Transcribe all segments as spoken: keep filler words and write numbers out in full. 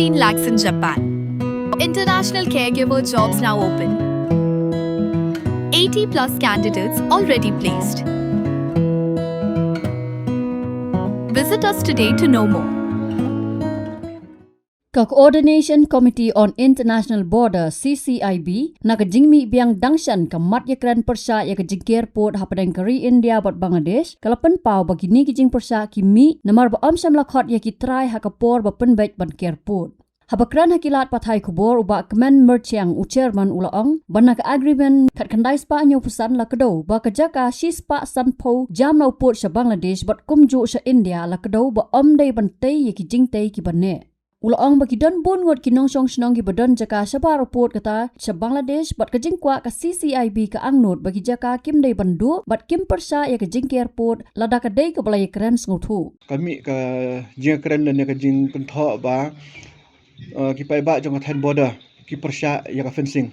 Fifteen lakhs in Japan. International caregiver jobs now open. Eighty plus candidates already placed. Visit us today to know more. Ka Coordination Committee on International Border, C C I B, na ka jingmih biang dang shen ka mat ïakren pyrshah ïa ka jingker pud hapdeng ka ri India bad Bangladesh, ka la pynpaw ba kine ki jingpyrshah ki mih namar ba ym shym la khot ïa ki trai ha ka por ba pynbeit ban ker pud. Haba kren ha ki lad pathai khubor, u Bah Kmen Myrchiang, u chairman, u la ong ba na ka agreement khatkhyndai spah hynñiewphew san la kdew ba ka jaka shispah sanphew jam la u pud sha Bangladesh bad kumjuh sha India la kdew ba ym dei ban tei ïa ki jingtei kiba neh. U la ong ba ki don bun ngut ki nongshong shnong kiba don jaka shabar u pud kata sha Bangladesh bad ka jingkwah ka C C I B ka angnud ba ki jaka kim dei ban duh bad kim pyrshah ïa ka jingker pud lada ka dei kaba la ïakren sngewthuh. Ka mih ka jingkren lane ka jingkynthoh ba, uh, ki paidbah jong ka thaiñ border ki pyrshah ïa ka fencing.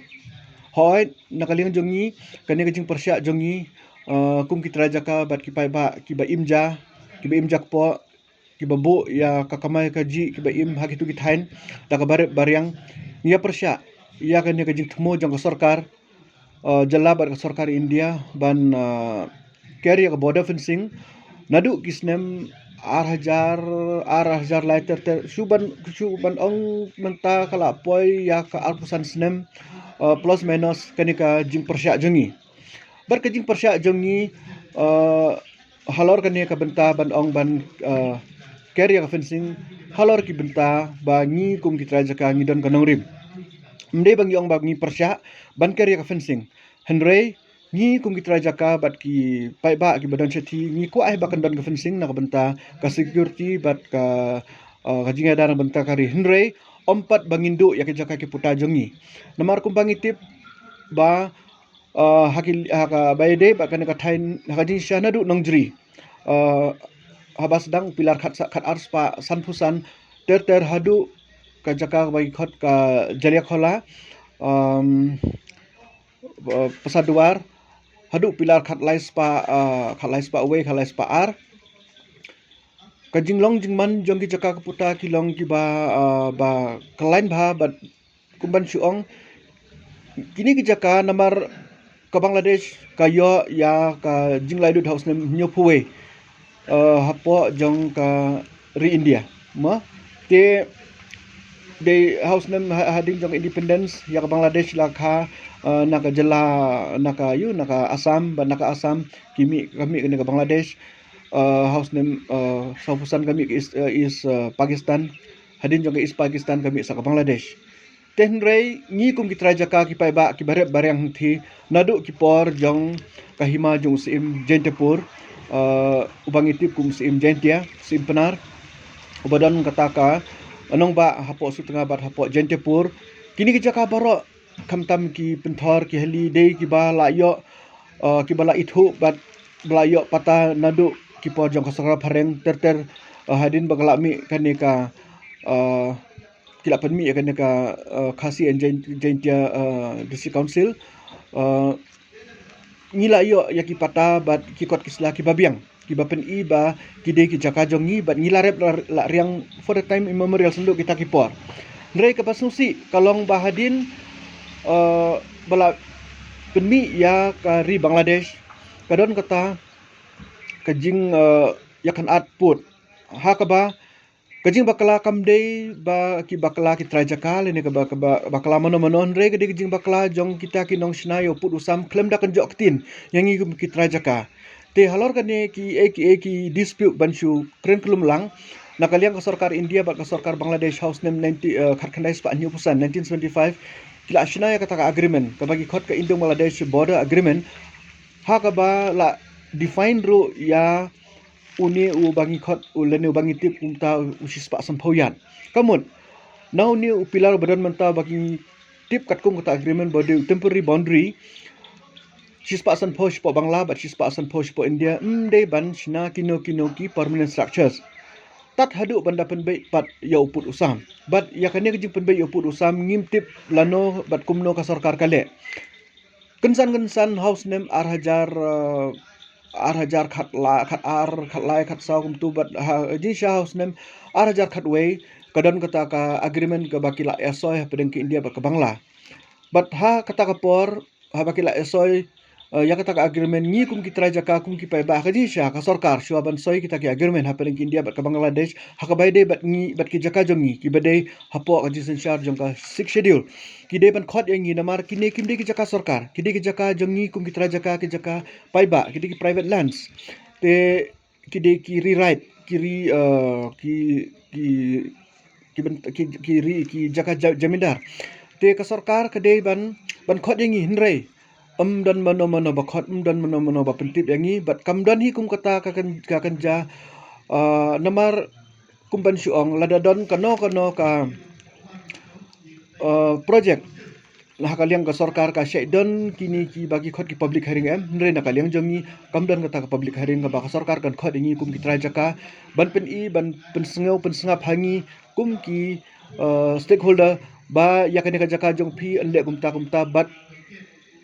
Hooid, na ka liang jong ngi, kane ka jingpyrshah jong ngi, uh, kum ki trai jaka bad ki paidbah kiba im ja, kiba im ja kpoh, kiba buh ïa ka kamai kajih kiba im ha kitu ki thaiñ da kaba rep ba riang, ngi ïa pyrshah ïa kane ka jingthmu jong ka sorkar, uh, jylla bad ka sorkar India ban, uh, ker ïa ka border fencing naduh ki snem ar hajar, ar hajar lai ter ter, shu ban, shu ban ong mynta ka la poi ïa ka arphew san snem, uh, plus minus kane ka jingpyrshah jong ngi. Bad ka jingpyrshah jong ngi, uh, halor kane ka bynta ban ong ban, uh, ker ïa ka fencing, halor ki bynta ba ngi kum ki trai jaka ngi don ka nongrim. Ym dei ba ngi ong ba ngi pyrshah ban ker ïa ka fencing. Hynrei ngi kum ki trai jaka bad ki paidbah kiba don shathie, ngi kwah hi ba kan don ka fencing na ka bynta ka security bad ka, uh, ka jingïada na ka bynta ka ri. Hynrei ym pat ba ngin duh ïa ki jaka ki puta jong ngi. Namar kumba ngi tip ba, uh, ha ki, ha kaba ïadei bad kane ka thaiñ, ha ka jingshisha naduh Nongjri, uh, haba sdang u pilar khat sa, khat ar spah sanphew san ter ter haduh ka jaka kaba ki khot ka Jaliakhola, um, uh, Pasadwar, haduh pilar khat lai spah, uh, khat lai spah wei, khat lai spah ar. Ka jinglong jingman jong ki jaka ka puta ki long kiba, uh, ba khlaiñ bha bad kumban shu ong, kine ki jaka namar ka Bangladesh ka ïoh ïa ka jinglaitluid ha u snem hynñiewphew wei, uh, hapoh jong ka ri India. Mo, te dei ha u snem ha-, hadien jong ka independence ïa ka Bangladesh la kha, uh, na ka jylla, na ka, ïoh, na ka Assam, bad na ka Assam ki mih, ka mih kane ka Bangladesh, uh, ha u snem, uh, sawphew san ka mih ka East, uh, East, uh, Pakistan. Hadien jong ka East Pakistan ka mih sa ka Bangladesh. Te hynrei ngi kum ki trai jaka ki paidbah kiba rep ba riang hangthie naduh ki por jong ka hima jong u Syiem Jaiñtiapur, uh, uba ngi tip kum u Syiem Jaiñtia, Syiem Pnar, uba don kata ka nongbah hapoh Sutnga bad hapoh Jaiñtiapur. Kine ki jaka baroh khamtam ki pynthor ki hali dei kiba la ïoh, uh, kiba la ithuh bad ba la ïoh patta naduh ki por jong ka sorkar phareng ter ter, uh, hadien ba ka la mih kane ka, uh, ki la pynmih ïa kane ka, uh, Khasi and Jain-, Jaintia, uh, District Council, uh, ngi la ïoh ïa ki patta bad ki kot ki sla kiba biang, kiba pyni ba ki dei ki jaka jong ngi bad ngi la rep la, la riang for the time immemorial sngewdei kita ki por. Hynrei kaba sngewsih ka long ba hadien, uh, ba la pynmih ïa ka ri Bangladesh, ka don kata ka jing, uh, ïakynad pud. Ha kaba ka jingbakla kam dei ba ki bakla ki trai jaka lane kaba, kaba bakla mano mano, hynrei ka dei ka jingbakla jong kita ki nongshna ïa u pud u sam khlem da kynjoh ktien ïa ngi kum ki trai jaka. Te halor kane kiei kiei ki dispute ban shu kren kyllum lang, na ka liang ka sorkar India bad ka sorkar Bangladesh ha u snem ninety, uh, khatkhyndai spah hynñiewphew san, nineteen seventy-five, ki la shna ïa kata ka agreement kaba ki khot ka Indo-Bangladesh Border Agreement, ha kaba la define ruh ïa une uba ngi khot u lane uba ngi tip kumta u shispah sanphew ïat. Ka mut, na une u pilar uba don mynta ba ngi tip katkum kata agreement ba dei u temporary boundary, shispah sanphew shapoh Bangla bad shispah sanphew shapoh India, ym dei ban shna kino kino ki permanent structures. Tad haduh ban da pynbeit pat ïa u pud u sam. Bad ïa kane ka jingpynbeit ïa u pud u sam ngim tip lano bad kumno ka sorkar ka leh. Kynsan kynsan ha u snem ar hajar, uh, ar hajar khatlai, khatar, khatlai, khatsaw kumtu bad ha, jingshisha ha u snem ar hajar khatwei, ka don kata ka agreement kaba ki la ïa soi hapdeng ka India bad ka Bangla. Bad ha kata ka por, haba ki la ïa soi, eh, ïa kata ka agreement, ngi kum ki trai jaka, kum ki paidbah, ka jingshisha ka sorkar shuwa ban soi kita ki agreement hapdeng ka India bad ka Bangladesh, ha kaba ïadei bad ngi, bad ki jaka jong ngi kiba dei hapoh ka jingsynshar jong ka Sixth Schedule. Ki dei ban khot ïa ngi namar kine kim dei ki jaka sorkar, ki dei ki jaka jong ngi kum ki trai jaka, ki jaka paidbah, ki dei ki private lands. Te ki dei ki ri right, ki ri, eh, ki, ki, ki, ben- ki, ki ri, ki jaka ja- jamindar. Te ka sorkar ka dei ban, ban khot ïa ngi, hynrei ym don mano mano ba khot, ym don mano mano ba pyntip ïa ngi, bad kam don hi kum kata ka kyn- ka kynja, eh, namar kum ban shu ong, lada don kano kano ka, eh, project na ka liang ka sorkar ka shait don kine kiba ki khot ki public hearing, em, hynrei na ka liang jong ngi kam don kata ka public hearing kaba ka sorkar kan khot ïa ngi kum ki trai jaka ban pyni, ban pynsngew pynsngap ha ngi kum ki, eh, stakeholder ba ïa kane ka jaka jong phi yn leh kumta kumta, bad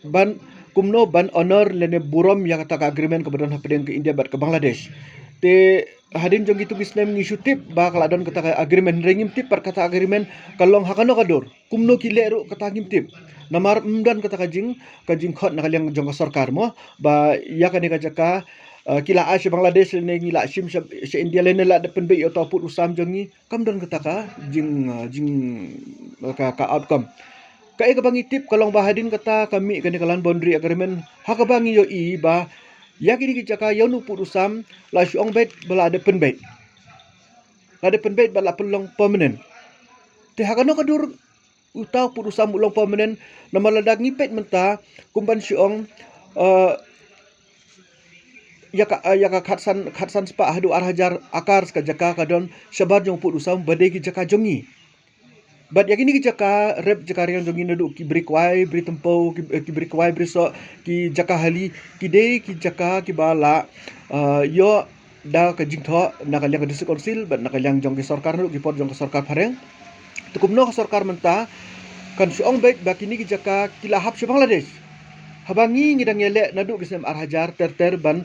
ban kumno ban honor lane burom ïa kata ka agreement kaba don hapdeng ka India bad ka Bangladesh. Te hadien jong kitu ki snem ngi shu tip ba ka la don kata ka agreement, hynrei ngim tip pat kata agreement ka long ha kano ka dur, kumno ki leh ruh kata ngim tip. Namar ym don kata ka jing, ka jingkhot na ka liang jong ka sorkar mo ba ïa kane ka jaka, eh, ki la ai sha Bangladesh lane ngi la shim sha, sha India lane la dep pynbeit ïa uta u pud u sam jong ngi. Kam don kata ka jing, uh, jing, uh, ka, ka outcome. Kaei kaba ngi tip ka long ba hadien kata ka mih kane ka Land Boundary Agreement, ha kaba ngi ïohi ba ïa kine ki jaka, ïa une u pud u sam la shu ong beit ba la dep pynbeit, la dep pynbeit bad la pynlong permanent. Te ha kano ka dur uta u pud u sam u long permanent? Namar lada ngi peit mynta, kum ban shu ong, eh, ïa ka, eh, ïa ka khatsan, khatsan spah haduh ar hajar acres ka jaka ka don shabar jong u pud u sam ba dei ki jaka jong ngi. Bad ïa kine ki jaka rep jaka riang jong ngi, naduh ki bri kwai bri tympew, ki, eh, ki bri kwai bri soh, ki jaka hali, ki dei ki jaka kiba la, eh, ïoh da ka jingthoh na ka liang ka District Council bad na ka liang jong ki sorkar, naduh ki por jong ka sorkar phareng. Te kumno ka sorkar mynta kan shu ong beit ba kine ki jaka ki la hap sha Bangladesh, haba ngi, ngi dang ïaleh naduh ki snem ar hajar ter ter ban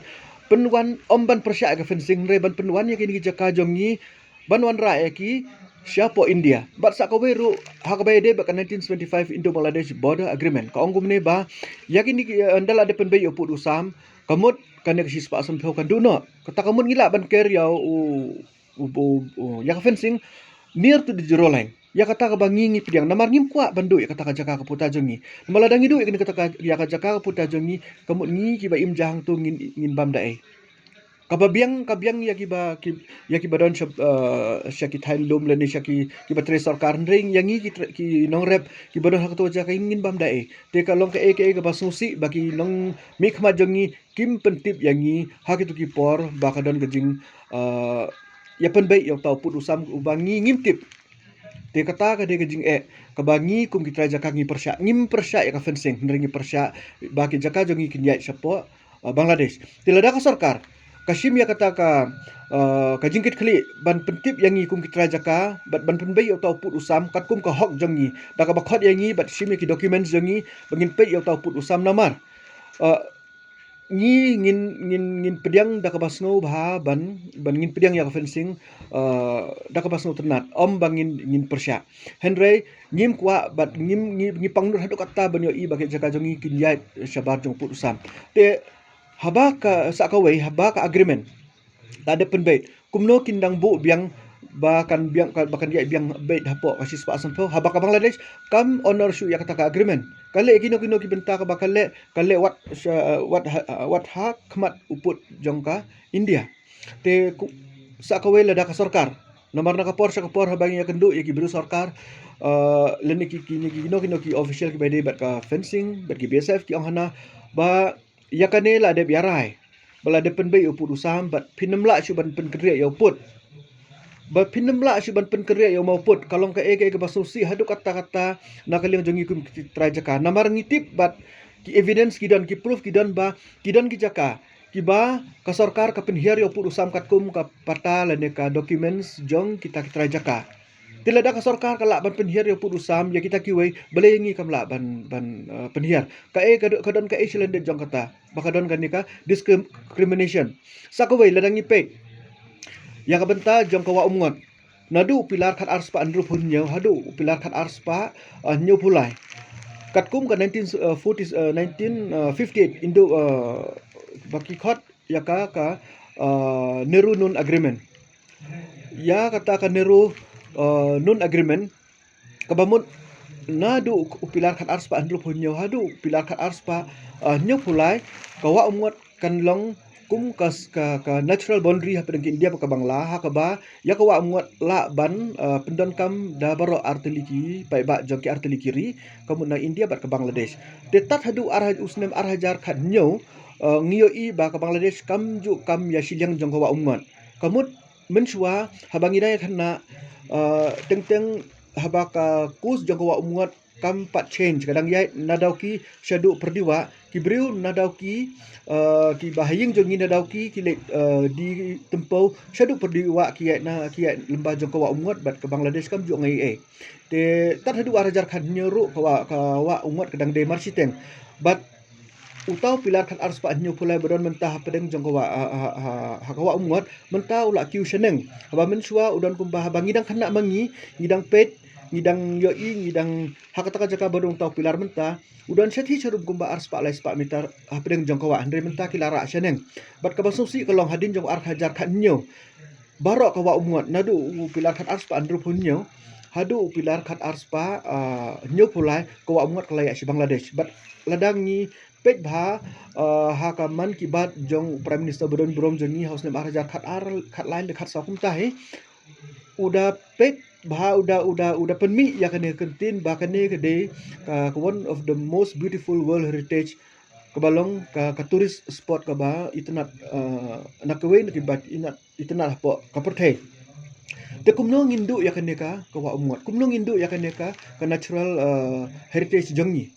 pynwan, ym ban pyrshah ïa ka fencing, hynrei ban pynwan ïa kine ki jaka jong ngi, ban wanrah ïa ki shapoh India. Bad sa kawei ruh, ha kaba ïadei bad ka nineteen seventy-five Indo-Bangladesh Border Agreement, ka ong kumne ba ïa kine ki, eh, ynda la dep pynbeit ïa u pud u sam, ka mut kane ka shispah sanphew kan duh noh. Kata ka mut ngi lah ban ker ïa u, u, u, u, ïa ka fencing near to the zero line. Ïa kata kaba ngi, ngi pdiang, namar ngim kwah ban duh ïa kata ka jaka ka puta jong ngi. Namar lada ngi duh ïa kane kata ka, ïa ka jaka ka puta jong ngi, ka mut ngi kiba im ja hangto ngin, ngin bam da ei? Kaba biang, ka biang ïa kiba, ki, ïa kiba don sha, eh, sha ki thaiñ lum lane sha ki, kiba trei sorkar, hynrei ïa ngi ki tre-, ki nongrep kiba don ha kato ka jaka ngin bam da ei? Te ka long kaei kaei kaba sngewsih ba ki nongmihkhmat jong ngi kim pyntip ïa ngi ha kito ki por ba ka don ka jing, eh, ïa pynbeit ïa uta u pud u sam uba ngi ngim tip. Te kata ka dei ka jingeh kaba ngi kum ki trai jaka ngi pyrshah, ngim pyrshah ïa ka fencing, hynrei ngi pyrshah ba ki jaka jong ngi kin ïaid shapoh, eh, Bangladesh. Te lada ka sorkar ka shim ïa kata ka, eh, ka jingkitkhlieh ban pyntip ïa ngi kum ki trai jaka, bad ban pynbeit ïa uta u pud u sam katkum ka hok jong ngi, da kaba khot ïa ngi bad shim ïa ki documents jong ngi ba ngin peit ïa uta u pud u sam, namar, eh, ngi ngin, ngin, ngin pdiang da kaba sngewbha ban, ban ngin pdiang ïa ka fencing, eh, da kaba sngewtynnat, ym ba ngin, ngin pyrshah. Hynrei ngim kwah bad ngim, ngi, ngi pangnud haduh katta ban ïohi ba ki jaka jong ngi kin ïaid shabar jong u pud u sam. Te haba ka, sa kawei, haba ka agreement la dep pynbeit, kumno kin dang buh biang ba kan biang, ba kan ïaid biang beit hapoh ka shispah sanphew, haba ka Bangladesh kam honor shuh ïa kata ka agreement? Ka leh kino kino ki bynta kaba ka leh, ka leh wat sha, wat ha, wat ha khmat u pud jong ka India. Te ku, sa kawei lada ka sorkar, namar na ka por sha ka por haba ngi ïakynduh ïa ki briew sorkar, eh, lane ki, kino kino ki official kiba dei bad ka fencing bad ki B S F, ki ong hana ba ïa kane la dep ïarai, ba la dep pynbeit ïa u pud u sam, bad phin ym lah shuh ban pynkynriah ïa u pud. Ba phin ym lah shuh ban pynkynriah ïa u pud. Ka long kaei kaei kaba sngewsih haduh katta katta na ka liang jong ngi kum ki trai jaka. Namar ngi tip bad ki evidence ki don, ki proof ki don ba ki don ki jaka kiba ka sorkar ka pynhiar ïa u pud u sam katkum ka pata lane ka documents jong kita ki trai jaka. Te lada ka sorkar ka lah ban pynhiar ïa u pud u sam ïa kita kiwei, balei ïa ngi kam lah ban, ban, eh, pynhiar? Kaei ka do-, ka don kaei shalyndet jong kata ba ka don kane ka discrimination? Sa kawei, lada ngi peit ïa ka bynta jong ka Wah Umngot, Naduh u pilar khat ar spah hynriewphew hynñiew haduh u pilar khat ar spah, uh, hynñiewphew lai. Katkum ka nineteen, uh, forty, uh, nineteen fifty-eight, Indo, uh, ba ki khot ïa ka, ka, uh, Nehru Noon Agreement. Ïa kata ka Nehru, uh, Noon Agreement, kaba mut naduh u pilar khat ar spah hynriewphew hynñiew haduh u pilar khat ar spah, uh, hynñiewphew lai, ka Wah Umngot kan long kum ka, ka, ka natural boundary hapdeng ka India bad ka Bangla, ha kaba ïa ka Wah Umngot lah ban, uh, pyndonkam da baroh artylli ki paidbah jong ki artylli ki ri, ka mut na India bad ka Bangladesh. Te tad haduh ar haj-, u snem ar hajar khat hynñiew, uh, ngi ïohi ba ka Bangladesh kam ju kam ïa shiliang jong ka Wah Umngot. Ka mut mynshuwa haba ngi dang ïa khynnah, uh, teng teng haba ka course jong ka Wah Umngot kam pat change, ka dang ïaid na Dawki shaduh Pyrdiwah, ki briew na Dawki, uh, kiba ha ïing jong ngi na Dawki ki leit, uh, die tympew shaduh Pyrdiwah, ki ïaid na, ki ïaid lyngba jong ka Wah Umngot bad ka Bangladesh kam ju ong ei ei. Te tad haduh ar hajar khat hynñiew ruh ka Wah, ka Wah Umngot ka dang dei marshiteng. Bad uta u pilar khat ar spah hynñiewphew lai ba don mynta hapdeng jong ka Wah, ha, ha, ha, ha ka Wah Umngot, mynta u la kiew shaneng. Haba mynshuwa u don kumba haba ngi dang khynnah ma ngi, ngi dang peit, ngi dang ïohi, ngi dang ha kata ka jaka ba don uta u pilar mynta, u don shathie sharum kumba ar spah lai spah meter hapdeng jong ka Wah, hynrei mynta ki la rah shaneng. Bad kaba sngewsih ka long hadien jong ar hajar khat hynñiew, baroh ka Wah Umngot, naduh u pilar khat ar spah hynriewphew hynñiew haduh u pilar khat ar spah, ah, hynñiewphew lai, ka Wah Umngot ka la ïaid sha Bangladesh. Bad lada ngi peit bha, ah, ha ka Mann Ki Baat jong u Prime Minister ba don burom jong ngi ha u snem ar hajar khat ar, khat lai ne khat saw kumta hi, u da peit bha, u da, u da, u da pynmih ïa kane ka kyntien ba kane ka dei ka, ka one of the most beautiful world heritage, kaba long ka, ka tourist spot kaba itynnad, ah, na kawei na kiba itynnad, itynnad hapoh ka pyrthei. Te kumno ngin duh ïa kane ka, ka Wah Umngot? Kumno ngin duh ïa kane ka, ka natural, ah, heritage jong ngi?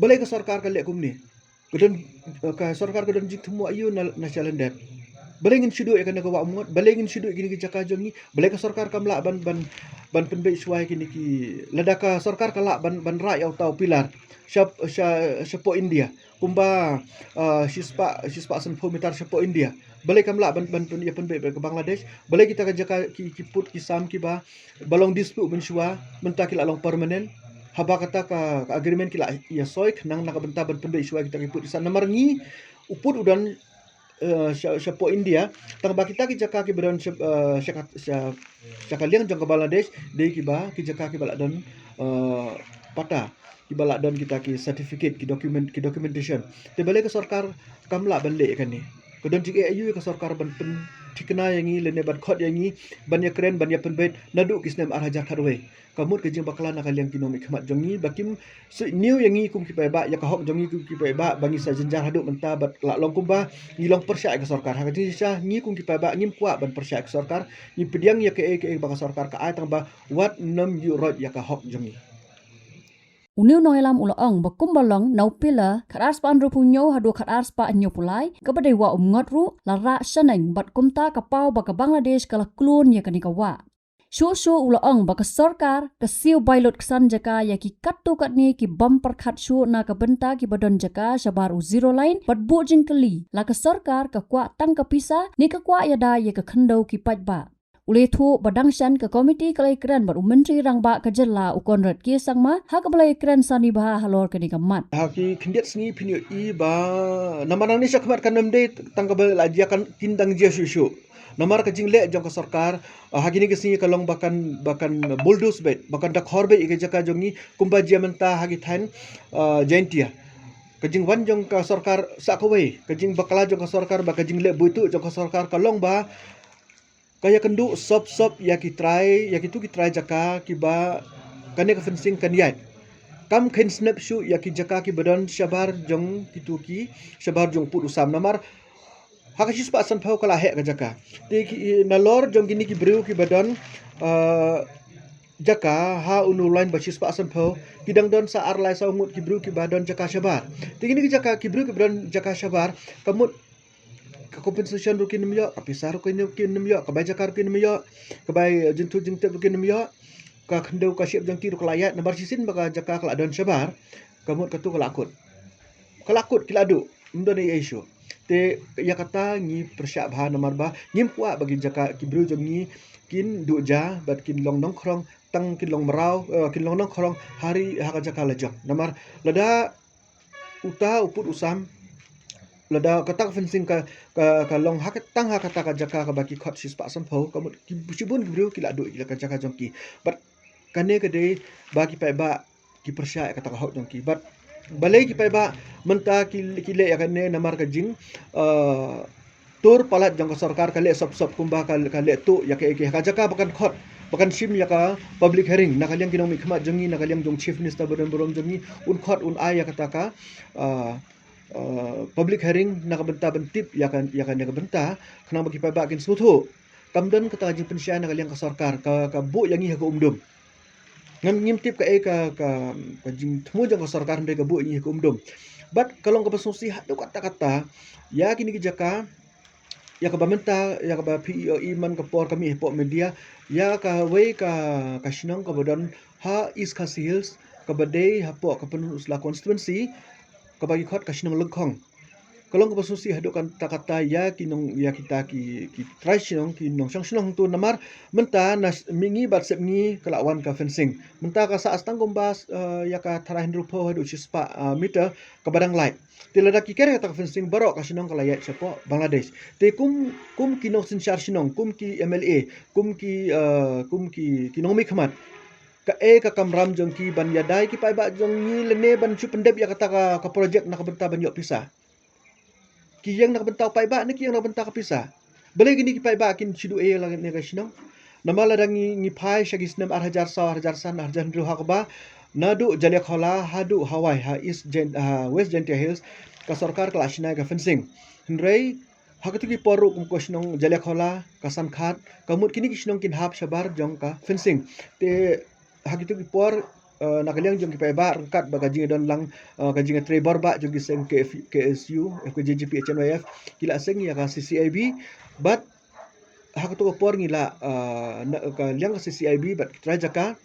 Balei ka sorkar ka leh kumne? Ka don, ka sorkar ka don jingthmu aïu na, na shalyndet? Balei ngin shu duh ïa kane ka Wah Umngot? Balei ngin shu duh ïa kine ki jaka jong ngi? Balei ka sorkar kam lah ban, ban, ban pynbeit shuwa ïa kine ki, lada ka sorkar ka lah ban, ban rah ïa uta u pilar sha, sha, shapoh India, kumba, ah, shispah, shispah sanphew meter shapoh India? Balei kam lah ban, ban pyn, ïa pynbeit bad ka Bangladesh? Balei kita ka jaka ki, ki pud ki sam kiba, ba long dispute mynshuwa, mynta ki la long permanent? Haba kata ka, ka agreement ki la ïa soi khnang na ka bynta ban pynbeit shuwa kita ki pud ki sam. Namar ngi, u pud u don, eh, sha, shapoh India, tang ba kita ki jaka kiba don sha, eh, sha ka, sha, sha ka liang jong ka Bangladesh, dei kiba, ki jaka kiba la don, eh, patta, kiba la don kita ki certificate, ki document, ki documentation. Te balei ka sorkar kam lah ban leh ïa kane? Ka don jingeh aïu ïa ka sorkar ban pynthikna ïa ngi lane ban khot ïa ngi ban ïa kren, ban ïa pynbeit naduh ki snem ar hajar khatwei? Ka mut ka jingbakla na ka liang ki nongmihkhmat jong ngi ba kim suidñiew ïa ngi kum ki paidbah, ïa ka hok jong ngi kum ki paidbah, ba ngi sa jynjar haduh mynta bad la long kumba ngi long pyrshah ïa ka sorkar. Ha ka jingshisha ngi kum ki paidbah ngim kwah ban pyrshah ïa ka sorkar, ngi pdiang ïa kaei kaei ba ka sorkar ka ai, tang ba wat nym ïuh roit ïa ka hok jong ngi. Une u nongïalam u la ong ba kumba long na u pilar khat ar spah hynriewphew hynñiew haduh khat ar spah hynñiewphew lai, kaba dei Wah Umngot ruh la rah shaneng, bad kumta ka paw ba ka Bangladesh ka la klun ïa kane ka wah. Shuh shuh u la ong ba ka sorkar ka siew bai lut ksan jaka ïa ki katto katne ki bym pyrkhat shuh na ka bynta kiba don jaka shabar u zero line, bad buh jingkylli la ka sorkar ka kwah tang ka pisa ne ka kwah ïada ïa ka khyndew ki paidbah. U la ïathuh ba dang shen ka komiti ka la ïakren bad u Myntri Rangbah ka jylla u Conrad K Sangma, ha kaba la ïakren sani bha halor kane ka mat. Ha ki khyndiat sngi phin ïohi ba namar nangne shakhmat kan ym dei tang kaba la jia, kan kin dang jia shuh shuh. Namar ka jingleh jong ka sorkar, ah, ha kine ki sngi ka long ba kan, ba kan bulldoze beit, ba kan dakhor beit ïa ka jaka jong ngi kumba jia mynta ha ki thaiñ, ah, Jaintia. Ka jingwan jong ka sorkar sa kawei, ka jingbakla jong ka sorkar bad ka jingleh buit jong ka sorkar ka long ba ka ïakynduh sop sop ïa ki trai, ïa kitu ki trai jaka kiba kane ka fencing kan ïaid. Kam kheiñ snep shuh ïa ki jaka kiba don shabar jong kitu ki, shabar jong pud u sam. Namar ha ka shispah sanphew ka la heh ka jaka. Te ki, nalor jong kine ki briew kiba don, eh, jaka ha une u line ba shispah sanphew, ki dang don sa ar lai saw ngut ki briew kiba don jaka shabar. Te kine ki jaka, ki briew kiba don jaka shabar, ka mut ka compensation ruh kin ym ïoh, ka pisa ruh kin ym, kin ym ïoh, ka bai jaka ruh kin ym ïoh, ka bai, eh, jingtip jingtip ruh kin ym ïoh, ka khyndew ka shyiap jong ki ruh ka la ïaid, namar shisien ba ka jaka ka la don shabar, ka mut katu ka la kut. Ka la kut, ki la duh, ym don ei ei shuh. Te ïa kata ngi pyrshah bha namar ba ngim kwah ba ki jaka ki briew jong ngi kin duh ja bad kin long nongkhrong, tang kin long mraw, eh, kin long nongkhrong ha ri ha ka jaka lajong. Namar lada uta u pud u sam, lada kata ka fencing ka, ka, ka long ha ka, tang ha kata ka jaka kaba ki khot shispah sanphew, ka mut ki, shibun ki briew ki la duh ïa ka jaka jong ki. Bad kane ka dei ba ki paidbah ki pyrshah ïa kata ka hok jong ki. Bad balei ki paidbah mynta ki, ki leh ïa kane? Namar ka jing, eh, tur palat jong ka sorkar ka leh sop sop kumba ka, ka leh tuh ïa ka, ïa ka jaka ba kan khot, ba kan shim ïa ka public hearing na ka liang ki nongmihkhmat jong ngi, na ka liang jong Chief Minister ba don burom jong ngi, un khot un ai ïa kata ka, ah, ah, public hearing na ka bynta ban tip ïa ka, ïa kane ka bynta, khnang ba ki paidbah kin sngewthuh. Kam don kata ka jingpynshai na ka liang ka sorkar, ka, ka buh ïa ngi ha ka umdum. Ngam, ngim tip kaei ka, ka, ka jingthmu jong ka sorkar hynrei ka buh ïa ngi ha ka umdum. Bad ka long kaba sngewsih haduh katta katta ïa kine ki jaka, ïa kaba mynta, ïa kaba phi ïohi man ka por ka mih hapoh media, ïa kawei ka, ka shnong kaba don ha East Khasi Hills, kaba dei hapoh ka Pynursla constituency, kaba ki khot ka shnong Lyngkhong. Ka long kaba sngewsih haduh katta katta ïa ki nong, ïa kita ki, ki trai shnong, ki nongshong shnong hangto, namar mynta na s-, mihngi bad sepngi ka la wan ka fencing. Mynta ka sah tang kumba, eh, ïa ka tharai hynriewphew haduh shispah, eh, meter kaba dang lait. Te lada ki ker ïa kata ka fencing, baroh ka shnong ka la ïaid shapoh Bangladesh. Te kum, kum ki nongsynshar shnong, kum ki M L A, kum ki, eh, kum ki, ki nongmihkhmat, kaei ka kamram jong ki ban ïada ïa ki paidbah jong ngi lane ban shu pyndep ïa kata ka, ka projek na ka bynta ban ïoh pisa? Ki ïeng na ka bynta u paidbah ne ki ïeng na ka bynta ka pisa? Balei kine ki paidbah kin shu duh ei ïa la kane ka shnong? Namar lada ngi, ngi phai sha ki snem ar hajar saw, ar hajar san, ar hajar hynriew ha kaba, naduh Jalliakhola haduh Hawai ha East Jain-, ha West Jaintia Hills, ka sorkar ka la shna ïa ka fencing. Hynrei ha kito ki por ruh kum ka shnong Jalliakhola, ka Sankhad, ka mut kine ki shnong kin hap shabar jong ka fencing. Te ha kito ki por, eh, na ka liang jong ki paidbah ryngkat bad ka jingdon lang, eh, ka jingtrei bor bah jong ki seng K F, K S U, F K J G P, H N Y F, ki la seng ïa ka C C I B, bad ha kato ka por ngi la, eh, na ka liang ka C C I B bad ki trai jaka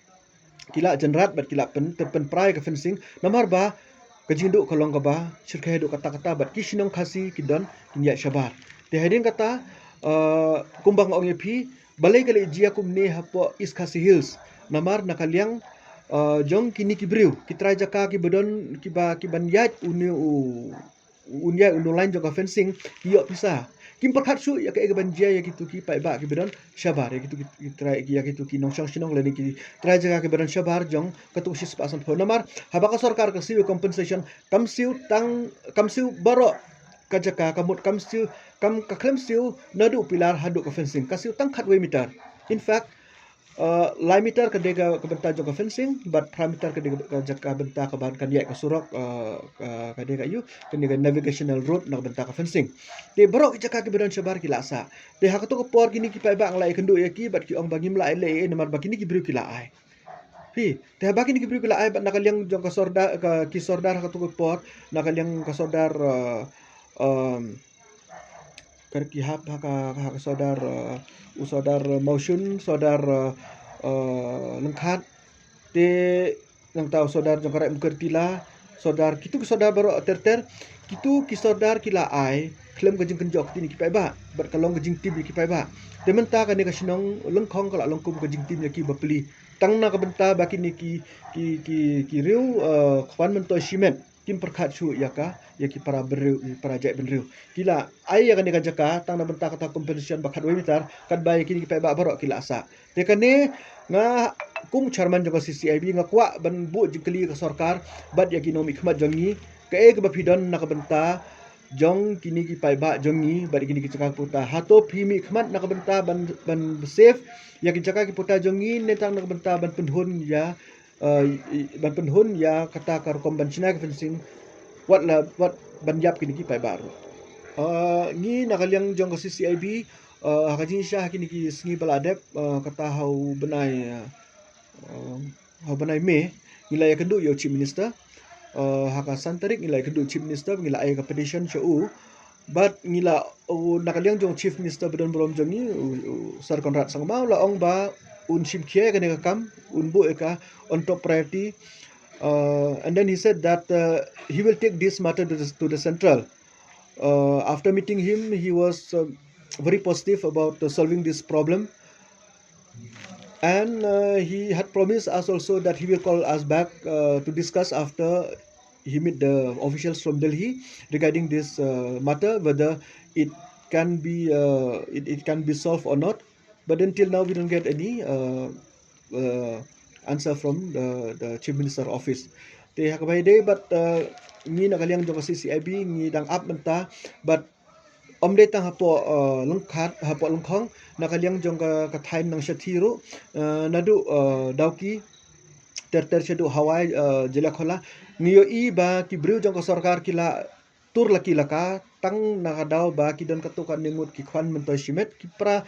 ki la jynrat bad ki la pyn, pyn, pynpra ïa ka fencing, namar ba ka jingduh ka long kaba shyrkhei haduh katta katta bad ki shnong Khasi ki don kin ïaid shabar. Te hadien kata, eh, kumba nga ong ïa phi, balei ka leh jia kumne hapoh East Khasi Hills? Namar na ka liang, eh, jong kine ki briew, ki trai jaka kiba don, kiba, kiban ïaid une u, un ïaid une u lain jong ka fencing, ki ïoh pisa. Kim pyrkhat shuh ïa kaei kaban jia ïa kito ki paidbah kiba don shabar, ïa kito ki, ki trai, ïa kito ki nongshong shnong lane ki trai jaka kiba don shabar jong kato ka shispah sanphew. Namar haba ka sorkar ka siew compensation, kam siew tang, kam siew baroh ka jaka, ka mut kam siew, kam, ka khlem siew naduh u pilar haduh ka fencing, ka siew tang khatwei meter. In fact, eh, lai meter ka dei ka, ka bynta jong ka fencing, bad phra meter ka dei ka, ka jaka bynta kaban kan ïaid ka surok, eh, ka, ka dei ka ïu, ka dei ka navigational road na ka bynta ka fencing. Te baroh ki jaka kiba don shabar ki la sah. Te ha kato ka por kine ki paidbah nga la ïakynduh ïa ki bad ki ong ba ngim lah leh ei ei namar ba kine ki briew ki la ai. Phi, te haba kine ki briew ki la ai bad na ka liang jong ka sordar, ka, ki sordar ha kato ka por, na ka liang ka sordar, eh, em, ka ki hap ha ka, ha ka sordar, eh, u sordar Mawshun, sordar, eh, eh, Lyngkhat, te nangta u sordar jong ka Raid Mukhertila, sordar, kito ki sordar baroh ter ter, kito ki sordar ki la ai khlem ka jingkynjoh kine ki paidbah, bad ka long ka jingtim ïa ki paidbah. Te mynta kane ka shnong Lyngkhong ka la long kum ka jingtim ïa ki bapli. Tang na ka bynta ba kine ki, ki, ki, ki riew, eh, khwan myntoi shimet, kim pyrkhat shuh ïa ka, ïa ki para bynriew, ïa ki para jaitbynriew. Ki la ai ïa kane ka jaka tang na bynta kata compensation ba khatwei meter, katba ïa kine ki paidbah baroh ki la sah. Te kane nga kum chairman jong ka C C I B nga kwah ban buh jingkylli ïa ka sorkar bad ïa ki nongmihkhmat jong ngi, kaei kaba phi don na ka bynta jong kine ki paidbah jong ngi bad ïa kine ki jaka ki puta. Hato phi mihkhmat na ka bynta ban, ban save ïa ki jaka ki puta jong ngi ne tang na ka bynta ban pynhun ïa, eh, i, ban pynhun ïa kata ka rukom ban shna ka fencing, wat la, wat ban ïap kine ki paidbah ruh. Eh, ngi na ka liang jong ka C C I B, eh, ha ka jingshisha ha kine ki sngi ba la dep, eh, kata ha u bnai, eh, eh, ha u bnai May, ngi la ïakynduh ïa u Chief Minister. Eh, ha ka san tarik ngi la ïakynduh Chief Minister, ngi la ai ka petition sha u. Bad ngi la, u, na ka liang jong Chief Minister ba don burom jong ngi, u, u Sir Conrad Sangma, u la ong ba un shim khia ïa kane ka kam, un buh ïa ka on top priority. Uh, and then he said that, uh, he will take this matter to the, to the central. Uh, after meeting him, he was uh, very positive about uh, solving this problem. And uh, he had promised us also that he will call us back uh, to discuss after he meet the officials from Delhi regarding this uh, matter, whether it can be uh, it, it can be solved or not. But until now, we don't get any uh, uh, answer from the, the Chief Minister office. Te ha kaba ïadei bad uh, ngi na ka liang jong ka C C I B ngi dang ap mynta, bad ym dei tang hapoh uh, Lyngkhat, hapoh Lyngkhong, na ka liang jong ka, ka thaiñ Nongshati ruh, uh, naduh uh, Dawki ter ter shaduh Hawai, uh, Jyllakhola, ngi ïohi ba ki briew jong ka sorkar ki la tur la ki la ka, tang na ka daw ba ki don katto katne ngut ki khwan myntoi shimet, ki pra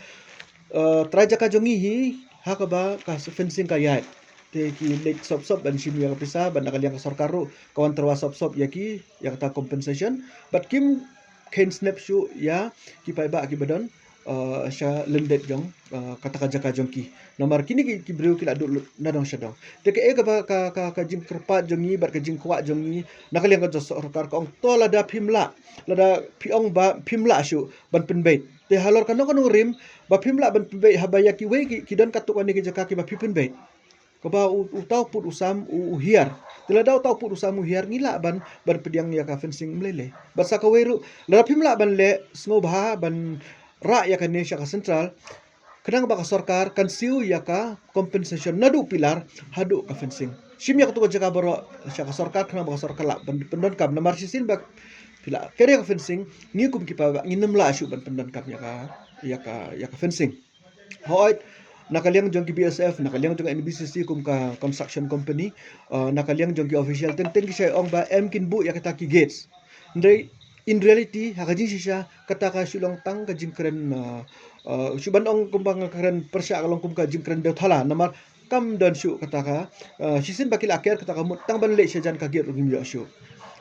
uh, trai jaka jong ngi hi ha kaba ka fencing ka ïaid. Te ki leit sop sop ban shim ïa ka pisa, bad na ka liang ka sorkar ruh ka wan tyrwa sop sop ïa ki, ïa kata compensation, bad kim kheiñ snep shuh ïa ki paidbah kiba don uh, sha lyndet jong uh, kata ka jaka jong ki. Namar kine ki, ki briew ki la duh nadong shadong. Te kaei kaba ka, ka, ka jingkyrpad jong ngi bad ka jingkwah jong ngi na ka liang ka jong sorkar, ka ong to lada phim lah, lada phi ong ba phim lah shuh ban pynbeit, te halor kano kano rim ba phim lah ban pynbeit, haba ïa kiwei ki, ki don katto katne ki jaka kiba phi pynbeit. Kaba u, uta u pud u sam u, u hiar. Te lada uta u pud u sam u hiar, ngi lah ban, ban pdiang ïa ka fencing ym lei lei. Bad sa kawei ruh, lada phim lah ban leh, sngewbha ban rah ïa kane sha ka central, khnang ba ka sorkar kan siew ïa ka compensation naduh pillar haduh ka fencing. Shim ïa katto ka jaka baroh sha ka sorkar, khnang ba ka sorkar lah ban pyndonkam. Namar shisien ba phi la ker ïa ka fencing, ngi kum ki paidbah ngin ym lah shuh ban pyndonkam ïa ka, ïa ka, ïa ka fencing. Hooid, na ka liang jong ki B S F, na ka liang jong N B C C kum ka construction company, uh, na ka liang jong ki official teng teng ki shai ong ba em kin buh ïa kata ki gates. Hynrei in reality ha ka jingshisha kata ka shu long tang ka jingkren, uh, uh, shu ban ong kumba nga kren pyrshah, ka long kum ka jingkren dewthala, namar kam don shuh kata ka, uh, shisien ba ki la ker kata ka mut, tang ban leit shajan ka gate ruh ngim ïoh shuh.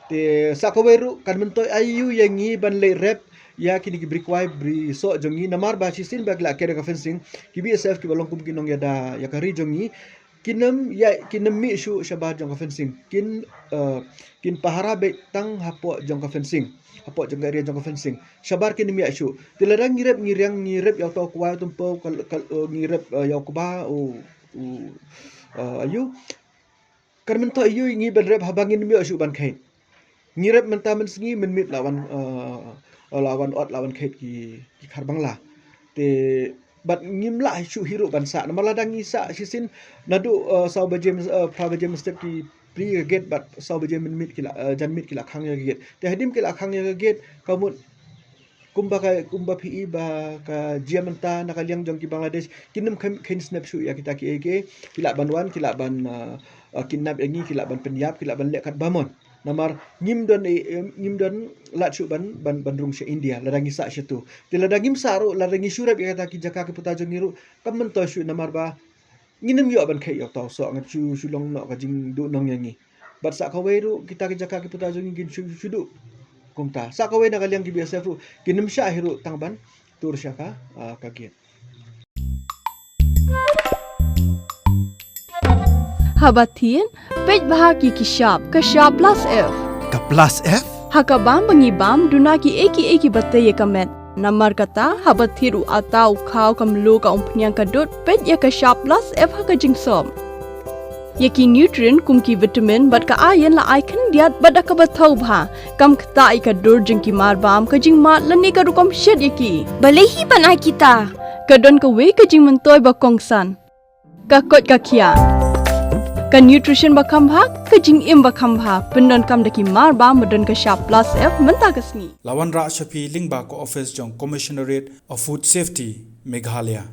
Te sa kawei ruh kan myntoi aïu ïa ngi ban leit rep ïa kine ki bri kwai bri soh jong ngi, namar ba shisien ba ki la ker ïa ka fencing, ki B S F kiba long kum ki nongïada ïa ka ri jong ngi, kin ym ïa, kin ym mih shuh shabar jong ka fencing. Kin, uh, kin pahara beit tang hapoh jong ka fencing, hapoh jong ka area jong ka fencing. Shabar kin ym ïa shuh. Te lada ngi rep ngi riang, ngi rep ïa uta u kwai u tympew, ka, ka, uh, ngi rep, uh, ïa u kba u, u, uh, aïu, kan myntoi aïu ïa ngi ban rep haba ngin ym ïoh shuh ban kheiñ. Ngi rep mynta mynsngi, mynmiet la wan, uh, la wan ot, la wan kheiñ ki, ki khar bangla. Te bad ngim lah shuh hi ruh ban sah, namar lada ngi sah shisien naduh, uh, saw baje, uh, phra baje mynstep ki pre ïa ka gate, bad saw baje mynmiet ki la, uh, janmiet ki la khang ïa ka gate. Te hadien ki la khang ïa ka gate, ka mut kumba ka, kumba phi i ba ka jia mynta na ka liang jong ki Bangladesh, kin ym kheiñ, kheiñ snep shuh ïa kita kiei kiei. Ki lah ban wan, ki lah ban, uh, uh, kidnap ïa ngi, ki lah ban pynïap, ki lah ban leh katba mon. Namar ngim don, eh, ngim don lad shuh ban, ban, ban rung sha India lada ngi sah shatu. Te lada ngim sah ruh, lada ngi shu rep ïa kata ki jaka ki puta jong ngi ruh, kam myntoi shuh, namar ba ngin ym ïoh ban kheiñ ïa uta u soh, ngat shu, shu long noh ka jingduhnong ïa ngi. Bad sa kawei ruh kita ki jaka ki puta jong ngi kin shu, shu duh kumta. Sa kawei na ka liang ki B S F ruh kin ym shah hi ruh tang ban tur sha ka, ah, ka gate. Haba thied, peit bha ki ki shap, ka shap plus F. Ka plus F? Ha ka bam ba ngi bam, duna kiei kiei kiba tei ïa ka met. Namar kata, haba thied u atta, u khaw, ka mluh, ka umphniang, ka dud, peit ïa ka shap plus F ha ka jingsop. Ïa ki nutrient kum ki vitamin bad ka iron la ai khyndiat bad da kaba thaw bha. Kam ktah ïa ka dur jong ki mar bam, ka jingmad lane ka rukom shet ïa ki. Balei hi ban ai kita? Ka don kawei ka jingmyntoi ba kongsan. Ka koit ka khiah. Ka nutrition ba kham bha, ka jingim ba kham bha. Pyndonkam da ki mar bam ba don ka shap plus F mynta ka sngi. La wanrah sha phi lyngba ka office jong Commissionerate of Food Safety, Meghalaya.